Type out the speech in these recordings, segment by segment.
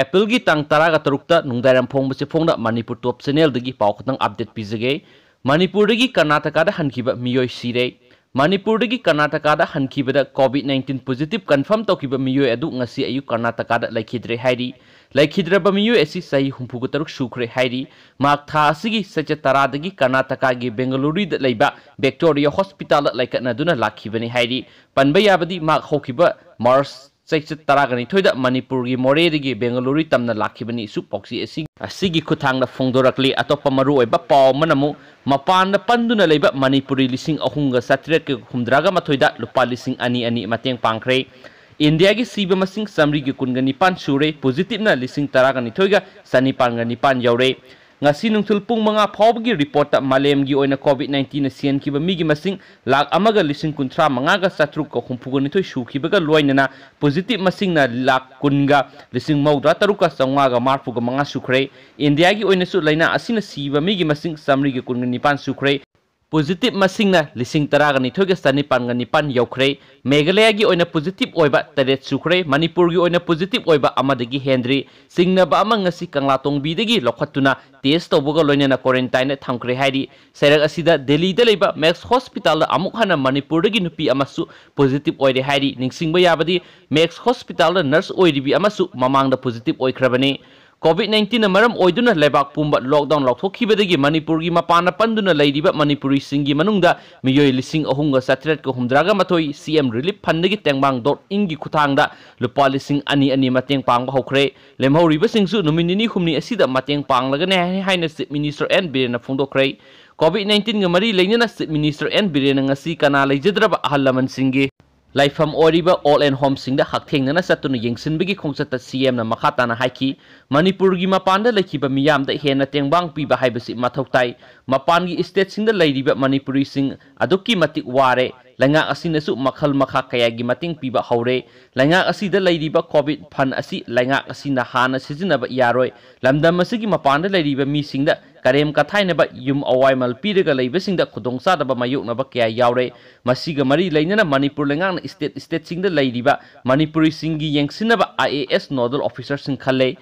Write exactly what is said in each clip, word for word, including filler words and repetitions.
ꯑꯦꯄ꯭ꯔꯤꯜꯒꯤ ꯇꯥꯡ ꯇꯔꯥꯒ ꯇꯔꯨꯛꯇ ꯅꯨꯡꯗꯥꯡꯋꯥꯏꯔꯝ ꯐꯣꯡꯕꯁꯤ ꯐꯣꯡꯅ ꯃꯅꯤꯄꯨꯔ ꯇꯣꯞ ꯆꯦꯅꯦꯜꯗꯒꯤ ꯄꯥꯎ ꯈꯇꯪ ꯑꯞꯗꯦꯠ ꯄꯤꯖꯒꯦ꯫ ꯃꯅꯤꯄꯨꯔꯗꯒꯤ ꯀꯔꯅꯥꯇꯀꯥꯗ ꯍꯟꯈꯤꯕ ꯃꯤꯑꯣꯏ ꯁꯤꯔꯦ꯫ ꯃꯅꯤꯄꯨꯔꯗꯒꯤ ꯀꯔꯅꯥꯇꯀꯥꯗ ꯍꯟꯈꯤꯕꯗ ꯀꯣꯚꯤꯗ ꯅꯥꯏꯟꯇꯤꯟ ꯄꯣꯖꯤꯇꯤꯚ ꯀꯟꯐꯥꯔꯝ ꯇꯧꯈꯤꯕ ꯃꯤꯑꯣꯏ ꯑꯗꯨ ꯉꯁꯤ ꯑꯌꯨꯛ ꯀꯔꯅꯥꯇꯀꯥꯗ ꯂꯩꯈꯤꯗ꯭ꯔꯦ ꯍꯥꯏꯔꯤ꯫ ꯂꯩꯈꯤꯗ꯭ꯔꯕ ꯃꯤꯑꯣꯏ ꯑꯁꯤ ꯆꯍꯤ ꯍꯨꯝꯐꯨꯒ ꯇꯔꯨꯛ ꯁꯨꯈ꯭ꯔꯦ ꯍꯥꯏꯔꯤ꯫ ꯃꯍꯥꯛ ꯊꯥ ꯑꯁꯤꯒꯤ ꯆꯩꯆꯠ ꯇꯔꯥꯗꯒꯤ ꯀꯔꯅꯥꯇꯀꯥꯒꯤ ꯕꯦꯡꯒꯂꯨꯔꯨꯗ ꯂꯩꯕ ꯚꯤꯛꯇꯣꯔꯤꯌꯥ ꯍꯣꯁꯄꯤꯇꯥꯜꯗ ꯂꯩꯈꯠꯅꯗꯨꯅ ꯂꯥꯛꯈꯤꯕꯅꯤ ꯍꯥꯏꯔꯤ꯫ ꯄꯟꯕ ꯌꯥꯕꯗꯤ ꯃꯍꯥꯛ ꯍꯧꯈꯤꯕ ꯃꯥꯔꯆ ꯆꯩꯆꯠ ꯇꯔꯥꯒ ꯅꯤꯊꯣꯏꯗ ꯃꯅꯤꯄꯨꯔꯒꯤ ꯃꯣꯔꯦꯗꯒꯤ ꯕꯦꯡꯒꯂꯨꯔꯨ ꯇꯝꯅ ꯂꯥꯛꯈꯤꯕꯅꯤ꯫ ꯏꯁꯨ ꯄꯥꯎꯆꯦ ꯑꯁꯤ, ꯑꯁꯤꯒꯤ ꯈꯨꯠꯊꯥꯡꯗ ꯐꯣꯡꯗꯣꯔꯛꯂꯤ꯫ ꯑꯇꯣꯞꯄ ꯃꯔꯨꯑꯣꯏꯕ ꯄꯥꯎ ꯑꯃꯅ ꯑꯃꯨꯛ ꯃꯄꯥꯟꯗ ꯄꯟꯗꯨꯅ ꯂꯩꯕ ꯃꯅꯤꯄꯨꯔꯤ ꯂꯤꯁꯤꯡ ꯑꯍꯨꯝꯒ ꯆꯥꯇ꯭ꯔꯦꯠꯀ ꯍꯨꯝꯗ꯭ꯔꯥꯒ ꯃꯥꯊꯣꯏꯗ ꯂꯨꯄꯥ ꯂꯤꯁꯤꯡ ꯑꯅꯤ ꯑꯅꯤ ꯃꯇꯦꯡ ꯄꯥꯡꯈ꯭ꯔꯦ꯫ ꯏꯟꯗꯤꯌꯥꯒꯤ ꯁꯤꯕ ꯃꯁꯤꯡ ꯆꯥꯃꯔꯤꯒ ꯀꯨꯟꯒ ꯅꯤꯄꯥꯟ ꯁꯨꯔꯦ, ꯄꯣꯖꯤꯇꯤꯚꯅ ꯂꯤꯁꯤꯡ ꯇꯔꯥꯒ ꯅꯤꯊꯣꯏꯒ ꯆꯅꯤꯄꯥꯟꯒ ꯅꯤꯄꯥꯟ ꯌꯧꯔꯦ꯫ ꯉꯁꯤ ꯅꯨꯡꯊꯤꯜ ꯄꯨꯡ ꯃꯉꯥ ꯐꯥꯎꯕꯒꯤ ꯔꯤꯄꯣꯔꯠꯇ ꯃꯥꯂꯦꯝꯒꯤ ꯑꯣꯏꯅ ꯀꯣꯚꯤꯗ ꯅꯥꯏꯟꯇꯤꯟꯅ ꯁꯤꯍꯟꯈꯤꯕ ꯃꯤꯒꯤ ꯃꯁꯤꯡ ꯂꯥꯈ ꯑꯃꯒ ꯂꯤꯁꯤꯡ ꯀꯨꯟꯊ꯭ꯔꯥ ꯃꯉꯥꯒ ꯆꯥꯇ꯭ꯔꯨꯛꯀ ꯍꯨꯝꯐꯨꯒ ꯅꯤꯊꯣꯏ ꯁꯨꯈꯤꯕꯒ ꯂꯣꯏꯅꯅ ꯄꯣꯖꯤꯇꯤꯚ ꯃꯁꯤꯡꯅ ꯂꯥꯈ ꯀꯨꯟꯒ ꯂꯤꯁꯤꯡ ꯃꯧꯗ꯭ꯔꯥ ꯇꯔꯨꯛꯀ ꯆꯥꯝꯃꯉꯥꯒ ꯃꯔꯤꯐꯨꯒ ꯃꯉꯥ ꯁꯨꯈ꯭ꯔꯦ꯫ ꯏꯟꯗꯤꯌꯥꯒꯤ ꯑꯣꯏꯅꯁꯨ ꯂꯥꯏꯅꯥ ꯑꯁꯤꯅ ꯁꯤꯕ ꯃꯤꯒꯤ ꯃꯁꯤꯡ ꯆꯥꯃꯔꯤꯒ ꯀꯨꯟꯒ ꯅꯤꯄꯥꯟ ꯁꯨꯈ꯭ꯔꯦ꯫ ꯄꯣꯖꯤꯇꯤꯚ ꯃꯁꯤꯡꯅ ꯂꯤꯁꯤꯡ ꯇꯔꯥꯒ ꯅꯤꯊꯣꯏꯒ ꯆꯅꯤꯄꯥꯟꯒ ꯅꯤꯄꯥꯟ ꯌꯧꯈ꯭ꯔꯦ꯫ ꯃꯦꯘꯥꯂꯌꯥꯒꯤ ꯑꯣꯏꯅ ꯄꯣꯖꯤꯇꯤꯚ ꯑꯣꯏꯕ ꯇꯔꯦꯠ ꯁꯨꯈ꯭ꯔꯦ꯫ ꯃꯅꯤꯄꯨꯔꯒꯤ ꯑꯣꯏꯅ ꯄꯣꯖꯤꯇꯤꯚ ꯑꯣꯏꯕ ꯑꯃꯗꯒꯤ ꯍꯦꯟꯗ꯭ꯔꯤ꯫ ꯆꯤꯡꯅꯕ ꯑꯃ ꯉꯁꯤ ꯀꯪꯂꯥꯇꯣꯡꯕꯤꯗꯒꯤ ꯂꯧꯈꯠꯇꯨꯅ ꯇꯦꯁ ꯇꯧꯕꯒ ꯂꯣꯏꯅꯅ ꯀ꯭ꯋꯥꯔꯦꯟꯇꯥꯏꯟꯗ ꯊꯝꯈ꯭ꯔꯦ ꯍꯥꯏꯔꯤ꯫ ꯆꯩꯔꯛ ꯑꯁꯤꯗ ꯗꯦꯜꯂꯤꯗ ꯂꯩꯕ ꯃꯦꯛꯁ ꯍꯣꯁꯄꯤꯇꯥꯜꯗ ꯑꯃꯨꯛ ꯍꯟꯅ ꯃꯅꯤꯄꯨꯔꯗꯒꯤ ꯅꯨꯄꯤ ꯑꯃꯁꯨ ꯄꯣꯖꯤꯇꯤꯚ ꯑꯣꯏꯔꯦ ꯍꯥꯏꯔꯤ꯫ ꯅꯤꯡꯁꯤꯡꯕ ꯌꯥꯕꯗꯤ ꯃꯦꯛꯁ ꯍꯣꯁꯄꯤꯇꯥꯜꯗ ꯅꯔꯁ ꯑꯣꯏꯔꯤꯕꯤ ꯑꯃꯁꯨ ꯃꯃꯥꯡꯗ ꯄꯣꯖꯤꯇꯤꯚ ꯑꯣꯏꯈ꯭ꯔꯕꯅꯤ꯫ ꯀꯣꯚꯤꯗ ꯅꯥꯏꯟꯇꯤꯟꯅ ꯃꯔꯝ ꯑꯣꯏꯗꯨꯅ ꯂꯩꯕꯥꯛ ꯄꯨꯝꯕ ꯂꯣꯛꯗꯥꯎꯟ ꯂꯥꯎꯊꯣꯛꯈꯤꯕꯗꯒꯤ ꯃꯅꯤꯄꯨꯔꯒꯤ ꯃꯄꯥꯟꯗ ꯄꯟꯗꯨꯅ ꯂꯩꯔꯤꯕ ꯃꯅꯤꯄꯨꯔꯤꯁꯤꯡꯒꯤ ꯃꯅꯨꯡꯗ ꯃꯤꯑꯣꯏ ꯂꯤꯁꯤꯡ ꯑꯍꯨꯝꯒ ꯆꯥꯇ꯭ꯔꯦꯠꯀ ꯍꯨꯝꯗ꯭ꯔꯥꯒ ꯃꯥꯊꯣꯏ ꯁꯤ ꯑꯦꯝ ꯔꯤꯂꯤꯐ ꯐꯟꯗꯒꯤ ꯇꯦꯡꯕꯥꯡ ꯗꯣꯠ ꯏꯟꯒꯤ ꯈꯨꯠꯊꯥꯡꯗ ꯂꯨꯄꯥ ꯂꯤꯁꯤꯡ ꯑꯅꯤ ꯑꯅꯤ ꯃꯇꯦꯡ ꯄꯥꯡꯕ ꯍꯧꯈ꯭ꯔꯦ꯫ ꯂꯦꯝꯍꯧꯔꯤꯕꯁꯤꯡꯁꯨ ꯅꯨꯃꯤꯠ ꯅꯤꯅꯤ ꯍꯨꯝꯅꯤ ꯑꯁꯤꯗ ꯃꯇꯦꯡ ꯄꯥꯡꯂꯒꯅꯤ ꯍꯥꯏꯅ ꯆꯤꯐ ꯃꯤꯅꯤꯁꯇꯔ ꯑꯦꯟ ꯕꯤꯔꯦꯟꯅ ꯐꯣꯡꯗꯣꯛꯈ꯭ꯔꯦ꯫ ꯀꯣꯚꯤꯗ ꯅꯥꯏꯟꯇꯤꯟꯒ ꯃꯔꯤ ꯂꯩꯅꯅ ꯆꯤꯐ ꯃꯤꯅꯤꯁꯇꯔ ꯑꯦꯟ ꯕꯤꯔꯦꯟꯅ ꯉꯁꯤ ꯀꯅꯥ ꯂꯩꯖꯗ꯭ꯔꯕ ꯑꯍꯜ ꯂꯃꯟꯁꯤꯡꯒꯤ ꯂꯩꯐꯝ ꯑꯣꯏꯔꯤꯕ ꯑꯣꯜ ꯑꯦꯟ ꯍꯣꯝꯁꯤꯡꯗ ꯍꯛꯊꯦꯡꯅꯅ ꯆꯠꯇꯨꯅ ꯌꯦꯡꯁꯤꯟꯕꯒꯤ ꯈꯣꯡꯆꯠꯇ ꯁꯤ ꯑꯦꯝꯅ ꯃꯈꯥ ꯇꯥꯅ ꯍꯥꯏꯈꯤ, ꯃꯅꯤꯄꯨꯔꯒꯤ ꯃꯄꯥꯟꯗ ꯂꯩꯈꯤꯕ ꯃꯤꯌꯥꯝꯗ ꯍꯦꯟꯅ ꯇꯦꯡꯕꯥꯡ ꯄꯤꯕ ꯍꯥꯏꯕꯁꯤ ꯃꯊꯧ ꯇꯥꯏ꯫ ꯃꯄꯥꯟꯒꯤ ꯁ꯭ꯇꯦꯠꯁꯤꯡꯗ ꯂꯩꯔꯤꯕ ꯃꯅꯤꯄꯨꯔꯤꯁꯤꯡ ꯑꯗꯨꯛꯀꯤ ꯃꯇꯤꯛ ꯋꯥꯔꯦ꯫ ꯂꯩꯉꯥꯛ ꯑꯁꯤꯅꯁꯨ ꯃꯈꯜ ꯃꯈꯥ ꯀꯌꯥꯒꯤ ꯃꯇꯦꯡ ꯄꯤꯕ ꯍꯧꯔꯦ꯫ ꯂꯩꯉꯥꯛ ꯑꯁꯤꯗ ꯂꯩꯔꯤꯕ COVID fund ꯑꯁꯤ ꯂꯩꯉꯥꯛ ꯑꯁꯤꯅ ꯍꯥꯟꯅ ꯁꯤꯖꯤꯟꯅꯕ ꯌꯥꯔꯣꯏ꯫ ꯂꯝꯗꯝ ꯑꯁꯤꯒꯤ ꯃꯄꯥꯟꯗ ꯂꯩꯔꯤꯕ ꯃꯤꯁꯤꯡꯗ ꯀꯔꯦꯝ ꯀꯊꯥꯏꯅꯕ, ꯌꯨꯝ ꯑꯋꯥꯏꯃꯜ ꯄꯤꯔꯒ ꯂꯩꯕꯁꯤꯡꯗ ꯈꯨꯗꯣꯡꯆꯥꯗꯕ ꯃꯥꯌꯣꯛꯅꯕ ꯀꯌꯥ ꯌꯥꯎꯔꯦ꯫ ꯃꯁꯤꯒ ꯃꯔꯤ ꯂꯩꯅꯅ ꯃꯅꯤꯄꯨꯔ ꯂꯩꯉꯥꯛꯅ state stateꯁꯤꯡꯗ ꯂꯩꯔꯤꯕ ꯃꯅꯤꯄꯨꯔꯤꯁꯤꯡꯒꯤ ꯌꯦꯡꯁꯤꯟꯅꯕ IAS nodal officerꯁꯤꯡ ꯈꯜꯂꯦ꯫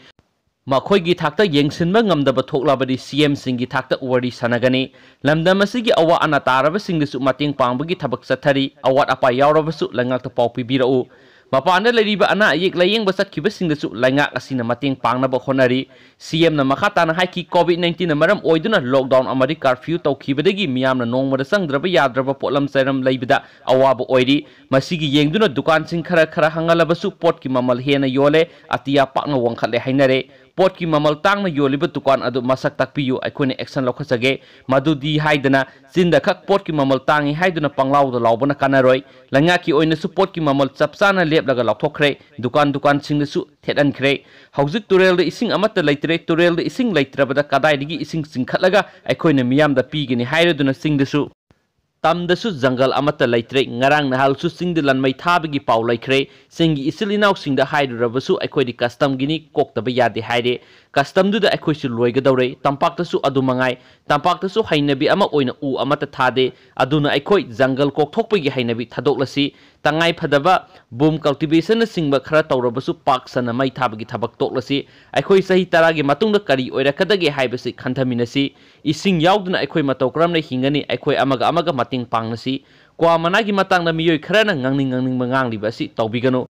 ꯃꯈꯣꯏꯒꯤ ꯊꯥꯛꯇ ꯌꯦꯡꯁꯤꯟꯕ ꯉꯝꯗꯕ ꯊꯣꯛꯂꯕꯗꯤ CMꯁꯤꯡꯒꯤ ꯊꯥꯛꯇ ꯋꯥꯔꯤ ꯁꯥꯟꯅꯒꯅꯤ꯫ ꯂꯝꯗꯝ ꯑꯁꯤꯒꯤ ꯑꯋꯥ ꯑꯅꯥ ꯇꯥꯔꯕꯁꯤꯡꯗꯁꯨ ꯃꯇꯦꯡ ꯄꯥꯡꯕꯒꯤ ꯊꯕꯛ ꯆꯠꯊꯔꯤ꯫ ꯑꯋꯥꯠ ꯑꯄꯥ ꯌꯥꯎꯔꯕꯁꯨ ꯂꯩꯉꯥꯛꯇ ꯄꯥꯎ ꯄꯤꯕꯤꯔꯛꯎ꯫ ꯃꯄꯥꯟꯗ ꯂꯩꯔꯤꯕ ꯑꯅꯥ ꯑꯌꯦꯛ ꯂꯥꯌꯦꯡꯕ ꯆꯠꯈꯤꯕꯁꯤꯡꯗꯁꯨ ꯂꯩꯉꯥꯛ ꯑꯁꯤꯅ ꯃꯇꯦꯡ ꯄꯥꯡꯅꯕ ꯍꯣꯠꯅꯔꯤ꯫ CMꯅ ꯃꯈꯥ ꯇꯥꯅ ꯍꯥꯏꯈꯤ, COVID nineteenꯅ ꯃꯔꯝ ꯑꯣꯏꯗꯨꯅ lockdown ꯑꯃꯗꯤ curfew ꯇꯧꯈꯤꯕꯗꯒꯤ ꯃꯤꯌꯥꯝꯅ ꯅꯣꯡꯃꯗ ꯆꯪꯗ꯭ꯔꯕ ꯌꯥꯗ꯭ꯔꯕ ꯄꯣꯠꯂꯝ ꯆꯩꯔꯝ ꯂꯩꯕꯗ ꯑꯋꯥꯕ ꯑꯣꯏꯔꯤ꯫ ꯃꯁꯤꯒꯤ ꯌꯦꯡꯗꯨꯅ ꯗꯨꯀꯥꯟꯁꯤꯡ ꯈꯔ ꯈꯔ ꯍꯥꯡꯍꯜꯂꯕꯁꯨ ꯄꯣꯠꯀꯤ ꯃꯃꯜ ꯍꯦꯟꯅ ꯌꯣꯜꯂꯦ, ꯑꯇꯤꯌꯥ ꯄꯥꯛꯅ ꯋꯥꯡꯈꯠꯂꯦ ꯍꯥꯏꯅꯔꯦ꯫ ꯄꯣꯠꯀꯤ ꯃꯃꯜ ꯇꯥꯡꯅ ꯌꯣꯜꯂꯤꯕ ꯗꯨꯀꯥꯟ ꯑꯗꯨ ꯃꯁꯛ ꯇꯥꯛꯄꯤꯌꯨ, ꯑꯩꯈꯣꯏꯅ action ꯂꯧꯈꯠꯆꯒꯦ꯫ ꯃꯗꯨꯗꯤ ꯍꯥꯏꯗꯅ ꯆꯤꯟꯗ ꯈꯛ ꯄꯣꯠꯀꯤ ꯃꯃꯜ ꯇꯥꯡꯉꯤ ꯍꯥꯏꯗꯨꯅ ꯄꯪꯂꯥꯎꯗ ꯂꯥꯎꯕꯅ ꯀꯥꯟꯅꯔꯣꯏ꯫ ꯂꯩꯉꯥꯛꯀꯤ ꯑꯣꯏꯅꯁꯨ ꯄꯣꯠꯀꯤ ꯃꯃꯜ ꯆꯞ ꯆꯥꯅ ꯂꯦꯞꯂꯒ ꯂꯥꯎꯊꯣꯛꯈ꯭ꯔꯦ꯫ ꯗꯨꯀꯥꯟ ꯗꯨꯀꯥꯟꯁꯤꯡꯗꯁꯨ ꯊꯦꯠꯍꯟꯈ꯭ꯔꯦ꯫ ꯍꯧꯖꯤꯛ ꯇꯨꯔꯦꯜꯗ ꯏꯁꯤꯡ ꯑꯃꯠꯇ ꯂꯩꯇ꯭ꯔꯦ꯫ ꯇꯨꯔꯦꯜꯗ ꯏꯁꯤꯡ ꯂꯩꯇ꯭ꯔꯕꯗ ꯀꯗꯥꯏꯗꯒꯤ ꯏꯁꯤꯡ ꯆꯤꯡꯈꯠꯂꯒ ꯑꯩꯈꯣꯏꯅ ꯃꯤꯌꯥꯝꯗ ꯄꯤꯒꯅꯤ ꯍꯥꯏꯔꯗꯨꯅ ꯆꯤꯡꯗꯁꯨ, ꯇꯝꯗꯁꯨ ꯖꯪꯒꯜ ꯑꯃꯠꯇ ꯂꯩꯇ꯭ꯔꯦ꯫ ꯉꯔꯥꯡ ꯅꯍꯥꯜꯁꯨ ꯆꯤꯡꯗ ꯂꯟꯃꯩ ꯊꯥꯕꯒꯤ ꯄꯥꯎ ꯂꯩꯈ꯭ꯔꯦ꯫ ꯆꯤꯡꯒꯤ ꯏꯆꯤꯜ ꯏꯅꯥꯎꯁꯤꯡꯗ ꯍꯥꯏꯔꯨꯔꯕꯁꯨ ꯑꯩꯈꯣꯏꯗꯤ customꯒꯤꯅꯤ, ꯀꯣꯛꯇꯕ ꯌꯥꯗꯦ ꯍꯥꯏꯔꯦ꯫ Customꯗꯨꯗ ꯑꯩꯈꯣꯏꯁꯨ ꯂꯣꯏꯒꯗꯧꯔꯦ꯫ ꯇꯝꯄꯥꯛꯇꯁꯨ ꯑꯗꯨ ꯃꯉꯥꯏ꯫ ꯇꯝꯄꯥꯛꯇꯁꯨ ꯍꯩꯅꯕꯤ ꯑꯃ ꯑꯣꯏꯅ ꯎ ꯑꯃꯠꯇ ꯊꯥꯗꯦ꯫ ꯑꯗꯨꯅ ꯑꯩꯈꯣꯏ ꯖꯪꯒꯜ ꯀꯣꯛꯊꯣꯛꯄꯒꯤ ꯍꯩꯅꯕꯤ ꯊꯥꯗꯣꯛꯂꯁꯤ꯫ ꯇꯉꯥꯏ ꯐꯗꯕ ꯕꯨꯝ cultivationꯅꯆꯤꯡꯕ ꯈꯔ ꯇꯧꯔꯕꯁꯨ ꯄꯥꯛ ꯁꯟꯅ ꯃꯩ ꯊꯥꯕꯒꯤ ꯊꯕꯛ ꯇꯣꯛꯂꯁꯤ꯫ ꯑꯩꯈꯣꯏ ꯆꯍꯤ ꯇꯔꯥꯒꯤ ꯃꯇꯨꯡꯗ ꯀꯔꯤ ꯑꯣꯏꯔꯛꯀꯗꯒꯦ ꯍꯥꯏꯕꯁꯤ ꯈꯟꯊꯃꯤꯟꯅꯁꯤ꯫ ꯏꯁꯤꯡ ꯌꯥꯎꯗꯅ ꯑꯩꯈꯣꯏ ꯃꯇꯧ ꯀꯔꯝꯅ ꯍꯤꯡꯒꯅꯤ? ꯑꯩꯈꯣꯏ ꯑꯃꯒ ꯑꯃꯒ ꯃꯇꯦꯡ ꯄꯥꯡꯅꯁꯤ꯫ ꯀ꯭ꯋꯥ ꯃꯅꯥꯒꯤ ꯃꯇꯥꯡꯗ ꯃꯤꯑꯣꯏ ꯈꯔꯅ ꯉꯥꯡꯅꯤꯡ ꯉꯥꯡꯅꯤꯡꯕ ꯉꯥꯡꯂꯤꯕ ꯑꯁꯤ ꯇꯧꯕꯤꯒꯅꯨ꯫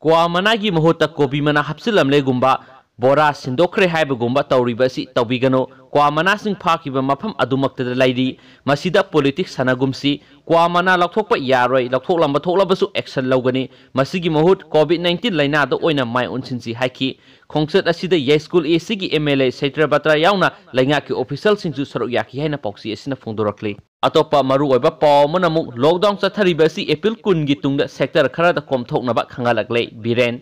ꯀ꯭ꯋꯥ ꯃꯅꯥꯒꯤ ꯃꯍꯨꯠꯇ ꯀꯣꯕꯤ ꯃꯅꯥ ꯍꯥꯞꯆꯤꯜꯂꯝꯂꯦꯒꯨꯝꯕ, ꯕꯣꯔꯥ ꯁꯤꯟꯗꯣꯛꯈ꯭ꯔꯦ ꯍꯥꯏꯕꯒꯨꯝꯕ ꯇꯧꯔꯤꯕ ꯑꯁꯤ ꯇꯧꯕꯤꯒꯅꯨ꯫ ꯀ꯭ꯋꯥ ꯃꯅꯥꯁꯤꯡ ꯐꯥꯈꯤꯕ ꯃꯐꯝ ꯑꯗꯨꯃꯛꯇꯗ ꯂꯩꯔꯤ꯫ ꯃꯁꯤꯗ politics ꯁꯥꯟꯅꯒꯨꯝꯁꯤ꯫ ꯀ꯭ꯋꯥ ꯃꯅꯥ ꯂꯧꯊꯣꯛꯄ ꯌꯥꯔꯣꯏ, ꯂꯧꯊꯣꯛꯂꯝꯕ ꯊꯣꯛꯂꯕꯁꯨ action ꯂꯧꯒꯅꯤ꯫ ꯃꯁꯤꯒꯤ ꯃꯍꯨꯠ COVID nineteen ꯂꯥꯏꯅꯥꯗ ꯑꯣꯏꯅ ꯃꯥꯏ ꯑꯣꯟꯁꯤꯟꯁꯤ ꯍꯥꯏꯈꯤ꯫ ꯈꯣꯡꯆꯠ ꯑꯁꯤꯗ ꯌꯥꯏꯁ꯭ꯀꯨꯜ ACꯒꯤ MLA ꯁꯩꯇ꯭ꯔꯕꯇ꯭ꯔ ꯌꯥꯎꯅ ꯂꯩꯉꯥꯛꯀꯤ officialꯁꯤꯡꯁꯨ ꯁꯔꯨꯛ ꯌꯥꯈꯤ ꯍꯥꯏꯅ ꯄꯥꯎꯆꯦ ꯑꯁꯤꯅ ꯐꯣꯡꯗꯣꯔꯛꯂꯤ꯫ ꯑꯇꯣꯞꯄ ꯃꯔꯨꯑꯣꯏꯕ ꯄꯥꯎ ꯑꯃꯅ ꯑꯃꯨꯛ lockdown ꯆꯠꯊꯔꯤꯕ ꯑꯁꯤ April ꯀꯨꯟꯒꯤ ꯇꯨꯡꯗ sector ꯈꯔꯗ ꯀꯣꯝꯊꯣꯛꯅꯕ ꯈꯪꯍꯜꯂꯛꯂꯦ꯫ ꯕꯤꯔꯦꯟ꯫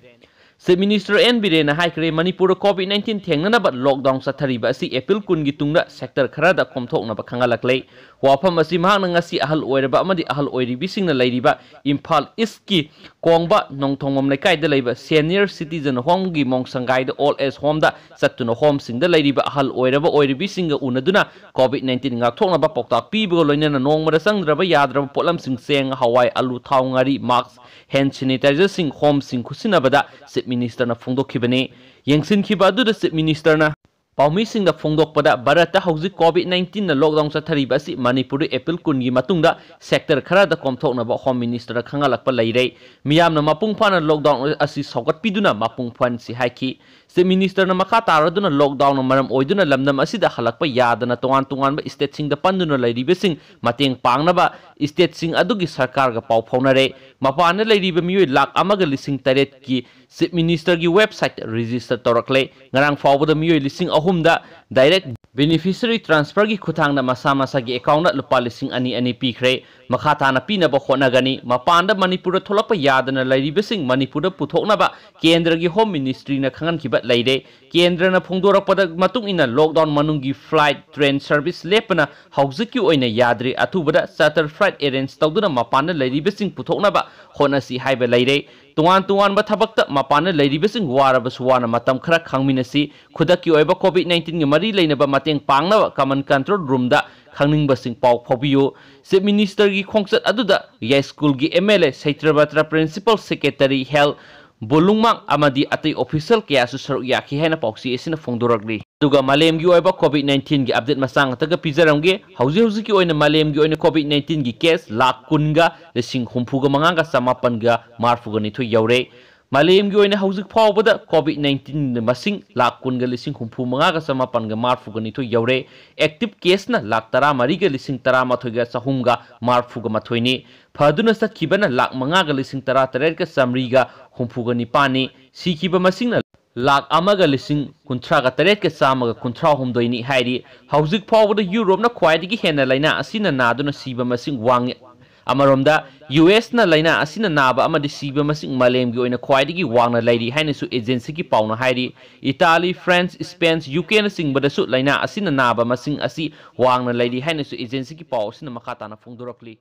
Chief Minister N. ꯕꯤꯔꯦꯟꯅ ꯍꯥꯏꯈ꯭ꯔꯦ, ꯃꯅꯤꯄꯨꯔꯗ COVID nineteen ꯊꯦꯡꯅꯅꯕ lockdown ꯆꯠꯊꯔꯤꯕ ꯑꯁꯤ April ꯀꯨꯟꯒꯤ ꯇꯨꯡꯗ sector ꯈꯔꯗ ꯀꯣꯝꯊꯣꯛꯅꯕ ꯈꯪꯍꯜꯂꯛꯂꯦ꯫ ꯋꯥꯐꯝ ꯑꯁꯤ ꯃꯍꯥꯛꯅ ꯉꯁꯤ ꯑꯍꯜ ꯑꯣꯏꯔꯕ ꯑꯃꯗꯤ ꯑꯍꯜ ꯑꯣꯏꯔꯤꯕꯤꯁꯤꯡꯅ ꯂꯩꯔꯤꯕ ꯏꯝꯐꯥꯜ ꯏꯁꯀꯤ ꯀꯣꯡꯕ ꯅꯣꯡꯊꯣꯡꯕꯝ ꯂꯩꯀꯥꯏꯗ ꯂꯩꯕ senior citizen homeꯒꯤ ꯃꯣꯡꯁꯪꯒꯥꯏꯗ old age homeꯗ ꯆꯠꯇꯨꯅ homeꯁꯤꯡꯗ ꯂꯩꯔꯤꯕ ꯑꯍꯜ ꯑꯣꯏꯔꯕ ꯑꯣꯏꯔꯤꯕꯤꯁꯤꯡꯒ ꯎꯅꯗꯨꯅ COVID nineteen ꯉꯥꯛꯊꯣꯛꯅꯕ ꯄꯥꯎꯇꯥꯛ ꯄꯤꯕꯒ ꯂꯣꯏꯅꯅ ꯅꯣꯡꯃꯗ ꯆꯪꯗ꯭ꯔꯕ ꯌꯥꯗ꯭ꯔꯕ ꯄꯣꯠꯂꯝꯁꯤꯡ ꯆꯦꯡ, ꯍꯋꯥꯏ, ꯑꯂꯨ, ꯊꯥꯎ, ꯉꯥꯔꯤ, mask, hand sanitizerꯁꯤꯡ homeꯁꯤꯡ ꯈꯨꯠꯁꯤꯟꯅꯕꯗ Chief Ministerꯅ ꯐꯣꯡꯗꯣꯛꯈꯤꯕꯅꯤ꯫ ꯌꯦꯡꯁꯤꯟꯈꯤꯕ ꯑꯗꯨꯗ Chief Ministerꯅ ꯄꯥꯎꯃꯤꯁꯤꯡꯗ ꯐꯣꯡꯗꯣꯛꯄꯗ, ꯚꯥꯔꯠꯇ ꯍꯧꯖꯤꯛ COVID nineteenꯅ lockdown ꯆꯠꯊꯔꯤꯕ ꯑꯁꯤ ꯃꯅꯤꯄꯨꯔꯗ April ꯀꯨꯟꯒꯤ ꯃꯇꯨꯡꯗ sector ꯈꯔꯗ ꯀꯣꯝꯊꯣꯛꯅꯕ Home Ministerꯗ ꯈꯪꯍꯜꯂꯛꯄ ꯂꯩꯔꯦ꯫ ꯃꯤꯌꯥꯝꯅ ꯃꯄꯨꯡ ꯐꯥꯅ lockdown ꯑꯁꯤ ꯁꯧꯒꯠꯄꯤꯗꯨꯅ ꯃꯄꯨꯡ ꯐꯥꯍꯟꯁꯤ ꯍꯥꯏꯈꯤ꯫ Chief Ministerꯅ ꯃꯈꯥ ꯇꯥꯔꯗꯨꯅ lockdownꯅ ꯃꯔꯝ ꯑꯣꯏꯗꯨꯅ ꯂꯝꯗꯝ ꯑꯁꯤꯗ ꯍꯜꯂꯛꯄ ꯌꯥꯗꯅ ꯇꯣꯉꯥꯟ ꯇꯣꯉꯥꯟꯕ stateꯁꯤꯡꯗ ꯄꯟꯗꯨꯅ ꯂꯩꯔꯤꯕꯁꯤꯡ ꯃꯇꯦꯡ ꯄꯥꯡꯅꯕ stateꯁꯤꯡ ꯑꯗꯨꯒꯤ ꯁꯔꯀꯥꯔꯒ ꯄꯥꯎ ꯐꯥꯎꯅꯔꯦ꯫ ꯃꯄꯥꯟꯗ ꯂꯩꯔꯤꯕ ꯃꯤꯑꯣꯏ ꯂꯥꯈ ꯑꯃꯒ ꯂꯤꯁꯤꯡ ꯇꯔꯦꯠꯀꯤ Chief Ministerꯒꯤ websiteꯇ register ꯇꯧꯔꯛꯂꯦ꯫ ꯉꯔꯥꯡ ꯐꯥꯎꯕꯗ ꯃꯤꯑꯣꯏ ꯂꯤꯁꯤꯡ ꯑꯍꯨꯝꯗ direct beneficiary transferꯒꯤ ꯈꯨꯠꯊꯥꯡꯗ ꯃꯁꯥ ꯃꯁꯥꯒꯤ accountꯇ ꯂꯨꯄꯥ ꯂꯤꯁꯤꯡ ꯑꯅꯤ ꯑꯅꯤ ꯄꯤꯈ꯭ꯔꯦ꯫ ꯃꯈꯥ ꯇꯥꯅ ꯄꯤꯅꯕ ꯍꯣꯠꯅꯒꯅꯤ꯫ ꯃꯄꯥꯟꯗ ꯃꯅꯤꯄꯨꯔꯗ ꯊꯣꯛꯂꯛꯄ ꯌꯥꯗꯅ ꯂꯩꯔꯤꯕꯁꯤꯡ ꯃꯅꯤꯄꯨꯔꯗ ꯄꯨꯊꯣꯛꯅꯕ ꯀꯦꯟꯗ꯭ꯔꯒꯤ Home Ministryꯅ ꯈꯪꯍꯟꯈꯤꯕ ꯂꯩꯔꯦ꯫ ꯀꯦꯟꯗ꯭ꯔꯅ ꯐꯣꯡꯗꯣꯔꯛꯄꯗ ꯃꯇꯨꯡ ꯏꯟꯅ lockdown ꯃꯅꯨꯡꯒꯤ flight, train service ꯂꯦꯞꯄꯅ ꯍꯧꯖꯤꯛꯀꯤ ꯑꯣꯏꯅ ꯌꯥꯗ꯭ꯔꯤ꯫ ꯑꯊꯨꯕꯗ charter flight arrange ꯇꯧꯗꯨꯅ ꯃꯄꯥꯟꯗ ꯂꯩꯔꯤꯕꯁꯤꯡ ꯄꯨꯊꯣꯛꯅꯕ ꯍꯣꯠꯅꯁꯤ ꯍꯥꯏꯕ ꯂꯩꯔꯦ꯫ ꯇꯣꯉꯥꯟ ꯇꯣꯉꯥꯟꯕ ꯊꯕꯛꯇ ꯃꯄꯥꯟꯗ ꯂꯩꯔꯤꯕꯁꯤꯡ ꯋꯥꯔꯕꯁꯨ ꯋꯥꯅ ꯃꯇꯝ ꯈꯔ ꯈꯥꯡꯃꯤꯟꯅꯁꯤ꯫ ꯈꯨꯗꯛꯀꯤ ꯑꯣꯏꯕ COVID nineteenꯒꯤ ꯃꯔꯤ ꯂꯩꯅꯕ ꯃꯇꯦꯡ ꯄꯥꯡꯅꯕ common control roomꯗ ꯈꯪꯅꯤꯡꯕꯁꯤꯡ ꯄꯥꯎ ꯐꯥꯎꯕꯤꯌꯨ꯫ Chief Ministerꯒꯤ ꯈꯣꯡꯆꯠ ꯑꯗꯨꯗ ꯌꯥꯏꯁ꯭ꯀꯨꯜꯒꯤ MLA, ꯁꯩꯇ꯭ꯔꯕꯇ꯭ꯔ Principal Secretary, Health, ꯕꯣꯂꯨꯡꯃꯥꯡ ꯑꯃꯗꯤ ꯑꯇꯩ official ꯀꯌꯥꯁꯨ ꯁꯔꯨꯛ ꯌꯥꯈꯤ ꯍꯥꯏꯅ ꯄꯥꯎꯆꯦ ꯑꯁꯤꯅ ꯐꯣꯡꯗꯣꯔꯛꯂꯤ꯫ ꯑꯗꯨꯒ ꯃꯥꯂꯦꯝꯒꯤ ꯑꯣꯏꯕ COVID nineteenꯒꯤ update ꯃꯆꯥ ꯉꯥꯛꯇꯒ ꯄꯤꯖꯔꯝꯒꯦ꯫ ꯍꯧꯖꯤꯛ ꯍꯧꯖꯤꯛꯀꯤ ꯑꯣꯏꯅ ꯃꯥꯂꯦꯝꯒꯤ ꯑꯣꯏꯅ COVID nineteenꯒꯤ case ꯂꯥꯈ ꯀꯨꯟꯒ ꯂꯤꯁꯤꯡ ꯍꯨꯝꯐꯨꯒ ꯃꯉꯥꯒ ꯆꯃꯥꯄꯟꯒ ꯃꯔꯤꯐꯨꯒ ꯅꯤꯊꯣꯏ ꯌꯧꯔꯦ꯫ ꯃꯥꯂꯦꯝꯒꯤ ꯑꯣꯏꯅ ꯍꯧꯖꯤꯛ ꯐꯥꯎꯕꯗ COVID nineteen ꯃꯁꯤꯡ ꯂꯥꯈ ꯀꯨꯟꯒ ꯂꯤꯁꯤꯡ ꯍꯨꯝꯐꯨ ꯃꯉꯥꯒ ꯆꯃꯥꯄꯟꯒ ꯃꯔꯤꯐꯨꯒ ꯅꯤꯊꯣꯏ ꯌꯧꯔꯦ꯫ Active caseꯅ ꯂꯥꯈ ꯇꯔꯥꯃꯔꯤꯒ ꯂꯤꯁꯤꯡ ꯇꯔꯥꯃꯥꯊꯣꯏꯒ ꯆꯍꯨꯝꯒ ꯃꯔꯤꯐꯨꯒ ꯃꯥꯊꯣꯏꯅꯤ꯫ ꯐꯗꯨꯅ ꯆꯠꯈꯤꯕꯅ ꯂꯥꯈ ꯃꯉꯥꯒ ꯂꯤꯁꯤꯡ ꯇꯔꯥꯇꯔꯦꯠꯀ ꯆꯥꯃꯔꯤꯒ ꯍꯨꯝꯐꯨꯒ ꯅꯤꯄꯥꯟꯅꯤ꯫ ꯁꯤꯈꯤꯕ ꯃꯁꯤꯡꯅ ꯂꯥꯈ ꯑꯃꯒ ꯂꯤꯁꯤꯡ ꯀꯨꯟꯊ꯭ꯔꯥꯒ ꯇꯔꯦꯠꯀ ꯆꯥꯝꯃꯒ ꯀꯨꯟꯊ꯭ꯔꯥꯍꯨꯝꯗꯣꯏꯅꯤ ꯍꯥꯏꯔꯤ꯫ ꯍꯧꯖꯤꯛ ꯐꯥꯎꯕꯗ ꯌꯨꯔꯣꯞꯅ ꯈ꯭ꯋꯥꯏꯗꯒꯤ ꯍꯦꯟꯅ ꯂꯥꯏꯅꯥ ꯑꯁꯤꯅ ꯅꯥꯗꯨꯅ ꯁꯤꯕ ꯃꯁꯤꯡ ꯋꯥꯡꯉꯤ꯫ ꯑꯃꯔꯣꯝꯗ, ꯌꯨ ꯑꯦꯁꯅ ꯂꯥꯏꯅꯥ ꯑꯁꯤꯅ ꯅꯥꯕ ꯑꯃꯗꯤ ꯁꯤꯕ ꯃꯁꯤꯡ ꯃꯥꯂꯦꯝꯒꯤ ꯑꯣꯏꯅ ꯈ꯭ꯋꯥꯏꯗꯒꯤ ꯋꯥꯡꯅ ꯂꯩꯔꯤ ꯍꯥꯏꯅꯁꯨ ꯑꯦꯖꯦꯟꯁꯤꯒꯤ ꯄꯥꯎꯅ ꯍꯥꯏꯔꯤ꯫ ꯏꯇꯥꯂꯤ, ꯐ꯭ꯔꯥꯟꯁ, ꯏꯁꯄꯦꯟ, ꯌꯨ ꯀꯦꯅꯆꯤꯡꯕꯗꯁꯨ ꯂꯥꯏꯅꯥ ꯑꯁꯤꯅ ꯅꯥꯕ ꯃꯁꯤꯡ ꯑꯁꯤ ꯋꯥꯡꯅ ꯂꯩꯔꯤ ꯍꯥꯏꯅꯁꯨ ꯑꯦꯖꯦꯟꯁꯤꯒꯤ ꯄꯥꯎ ꯑꯁꯤꯅ ꯃꯈꯥ ꯇꯥꯅ ꯐꯣꯡꯗꯣꯔꯛꯂꯤ꯫